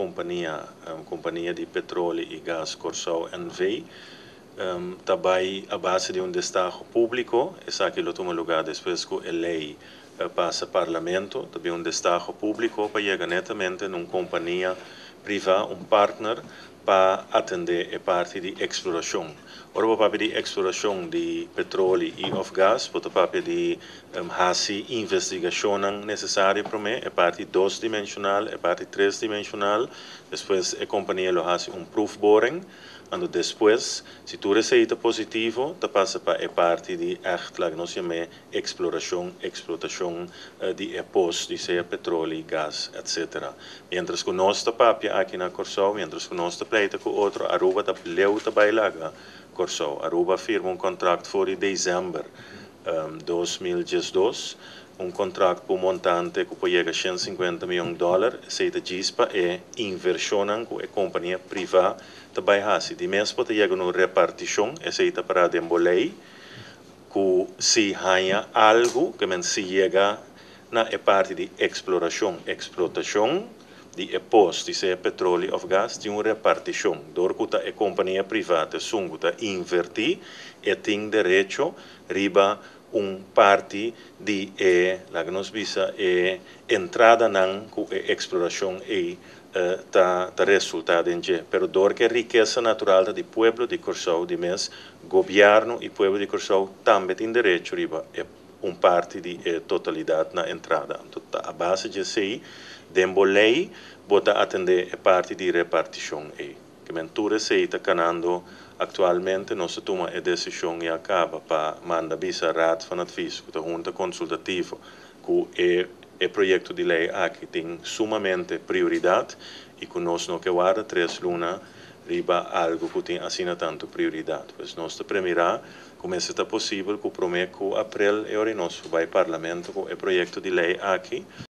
kompania, Kompania di Petroli i Gas Kòrsou NV, ta bai a base di un destaho públiko. Esaki lo tuma lugá despues ku e lei pasa Parlamento. Ta bin un destaho públiko pa yega netamente na un kompania privá, un partner, pa atendé e parti di eksplorashon. Ora bo papia di eksplorashon di petroli i òf gas, bo ta papia di hasi investigashonnan nesesario promé, e parti dosdimenshonal, e parti tresdimenshonal, despues e kompania lo hasi un proefboring. Anto despues, si tur esei ta positivo, ta pasa pa e parti di ègt, laga nos yam'é eksplorashon, eksplotashon di e pos, di sea petroli, gas, etcetera. Miéntras ku nos ta papia aki na Kòrsou, miéntras ku nos ta pleita ku otro, Aruba ta leu ta bai laga Kòrsou. Aruba a firma un kontrakt for di desèmber 2012, un kontrakt ku un montante ku por yega 150 mion dòler. Esei ta djis pa e invershonnan ku e kompania privá ta bai hasi. Di mes por ta yega na un repartishon, esei ta pará den bo lei, ku si haña algu, ke men si yega na e parti di eksplorashon, eksplotashon di e pos, di sea petroli òf gas, tin un repartishon. Dor ku ta e kompania privá ta esun ku ta invertí, e tin derecho riba un parti di e, laga nos bisa, e entradanan ku e eksplorashon ei ta resultá den dje. Pero dor ku e rikesa natural ta di pueblo di Kòrsou di mes, gobièrnu i pueblo di Kòrsou tambe tin derecho riba e un parti di e totalidat na entrada. Anto ta a base di esei, den bo lei bo ta atendé e parti di repartishon ei. Ke men tur esei ta kanando aktualmente. Nos a tuma e desishon ya kaba pa manda bisa Raad van Advies, ku ta hunta konsultativo, ku e e proyekto di lei aki tin sumamente prioridat i ku nos no ke warda 3 luna riba algu ku tin asina tantu prioridat. Pues nos ta premirá ku mester ta posibel ku promé ku aprel e ora nos bai Parlamento ku e proyekto di lei aki.